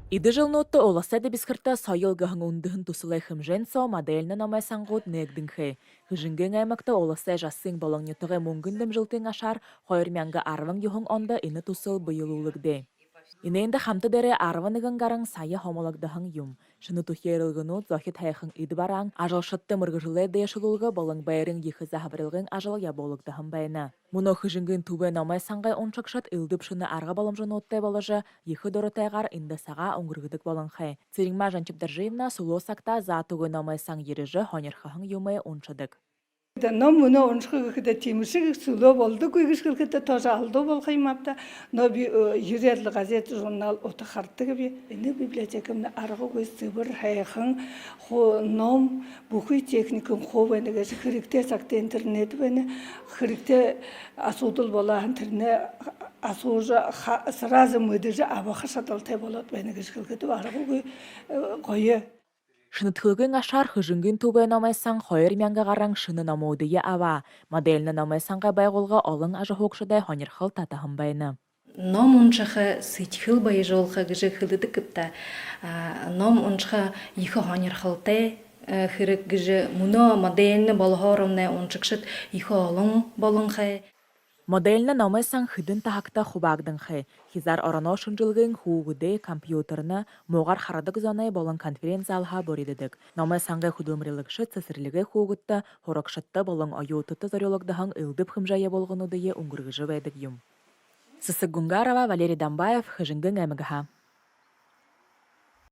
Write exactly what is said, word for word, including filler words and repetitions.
Эдэ жэлнүүдтэ уласай дэбисхэртэ «Соёл» гэһэн үндэһэн түсэлэй хэмжээн соо модельно номой сангууд нээгдэнхэй. Хэжэнгын аймагта уласай жасын болон нютагай мүнгэн дэмжэлтын ашаар хоёр мянга арбан юһэн ондо энэ түсэл бэелүүлэгдээ. Энээндэ хамта дээрээ арбан нэгэн гаран сая һомологдоһон юм. Шэнэ түхеэрэлгэнүүд зохид һайхан эд бараан, ажалшадта мэргэжэлээ дээшэлүүлгэ болон байрын ехэ заһабарилгын ажал ябуулагдаһан байна. Мүнөө Хэжэнгын түбэй номой сангай уншагшад элдэб шэнэ арга боломжонуудтай боложо, ехэ дуратайгаар эндэ сагаа үнгэргэдэг болонхой. Цэрэнма Жанчибдоржиевна сүлөө сагтаа заатагүй номой сан ерэжэ, һонирхоһон юумээ уншадаг. Ном мүнөө уншаха гэхэдэ тиимэршэг ехэ сүлөө болодоггүй гэжэ хэлэхэдэ тоже алдуу болохо юм ааб даа. Но би ерээл газет, журнал ута харадаг би. Энэ библиотекэмнай аргагүй сэбэр һайхан, хуу ном, бүхы техникын хуу байна гээшэ, хэрэгтэй сагта интернет байна, хэрэгтэй асуудал болоо һаань, тэрэнээ асуужа, сразу мэдэжэ абаха шадалтай болоод байна гэжэ хэлэхэдэ аргагүй гоё. Шэнэдхэлгын ашаар Хэжэнгын түбэй номой сан хоёр мянга гаран шэнэ номуудые абаа. Модельно номой сангай байгуулга олон ажаһуугшадай һонирхол татаһан байна. Ном уншаха сэдьхэл баяжуулха гэжэ хэлэдэг гээб даа. Ном уншаха ехэ һонирхолтой хэрэг гэжэ, мүнөө модельно болоһоороомнай уншагшад ехэ олон болонхой. Модельно номой сан хэдэн таһагта хубаагданхай. Хизаар ороноо шэнжэлгын хүүгэдэй компьютернэ, муугаар харадаг зоной болон конференц-залһаа бүридэдэг. Номой сангай хүдэлмэрилэгшэд сэсэрлигэй хүүгэдтэ, һурагшадта болон оюутадта зорюулагдаһан элдэб хэмжээ ябуулгануудые үнгэргэжэ байдаг юм. Сэсэг Гунгарова, Валерий Дамбаев, Хэжэнгын аймагһаа.